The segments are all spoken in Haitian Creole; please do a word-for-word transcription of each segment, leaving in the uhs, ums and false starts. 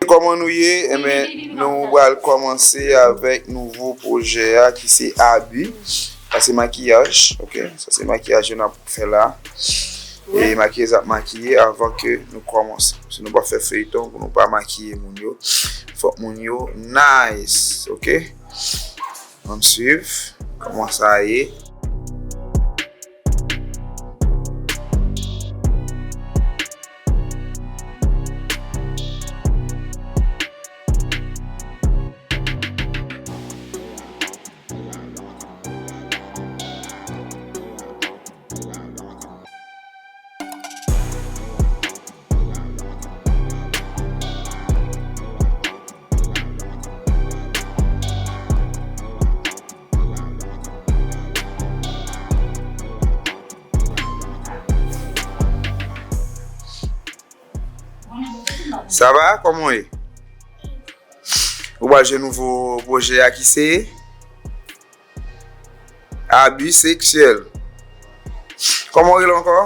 Kòman nou ye? Enben, nou pral kòmanse avèk nouvo pwojè a ki se abi. Sa se makiyaj, ok? Sa se makiyaj yo n ap fè la. E makiyèz ap makiye avan ke nou kòmanse. Si nou pa fè feyton pou nou pa makiye moun yo, fòk moun yo nice, ok? Ann swiv kòman sa ye. Sa va? Kòman w ye? Ou pral jwe nouvo pwojè a ki se abi seksyèl. Kòman w rele ankò?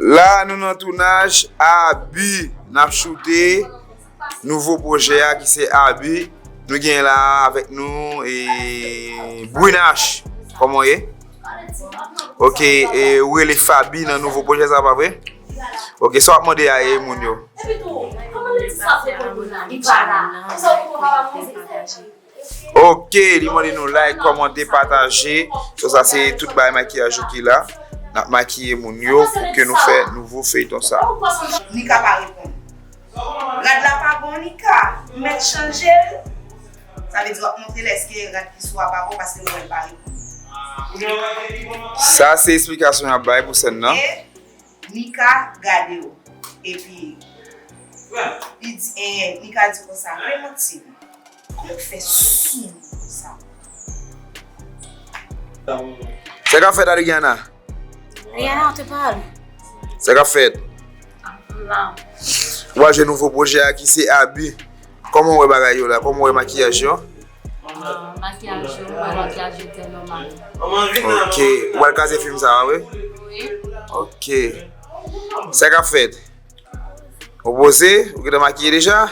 La, nou nan tounaj abi, n ap choute nouvo pwojè a ki se abi. Nou gen la avèk nou e Brinache. Kòman w ye? Ok, e ou rele Faby nan nouvo pwojè sa, pa vre? Ok, sa w ap mande a e moun yo? Ok, li mande nou like, kòmante, pataje. So, sa se tout bagay makiyaj yo ki la. N ap makiye moun yo pou ke nou fè nouvo feyton sa. Nika pa reponn. Rad la pa bon, Nika. M mèt chanje l. Sa vle di w ap montre l èske rad ki sou a pa bon paske m wè l pa reponn. Sa se esplikasyon y ap bay pou sèn nan. E Nika gade w. Epi, li di, e, Nika di konsa, men manti wi. Kòman w fè sou mwen konsa? Sa k ap fèt, Adriana? Rihanna, ou te pale? Sa k ap fèt? Ou a jwe nouvo pwojè a ki se Abi. Kòman w wè bagay yo la? Kòman w wè makiyaj yo? Ah, makiyaj yo, m wè makiyaj yo trè nòmal. Ok. Ou pral kraze fim sa a, wi? Wi. Ok. Sa k ap fèt? Ou poze? Ou gentan makiye deja?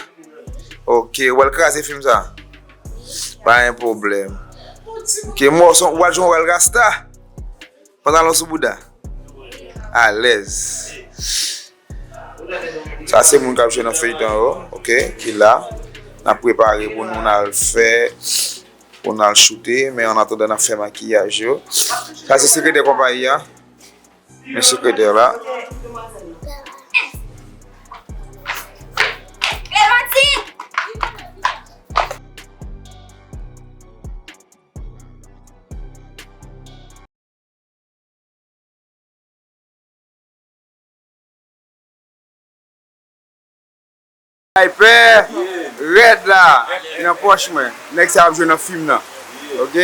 Ok. Ou pral kraze fim sa a? Pa gen pwoblèm. Ok. Mò, son, ou pral jwe yon wòl rasta? Pantalon sou bouda. Alèz. Sa se moun k ap jwe nan feyton yo, ok, ki la. N ap prepare pou nou n al fè, pou n al choute, men an atandan n ap fè makiyaj yo. Sa se sekretè konpayi a. Men sekretè la. Sniper rèd la nan pòch mwen. Nèg sa ap jwe nan fim nan. Ok?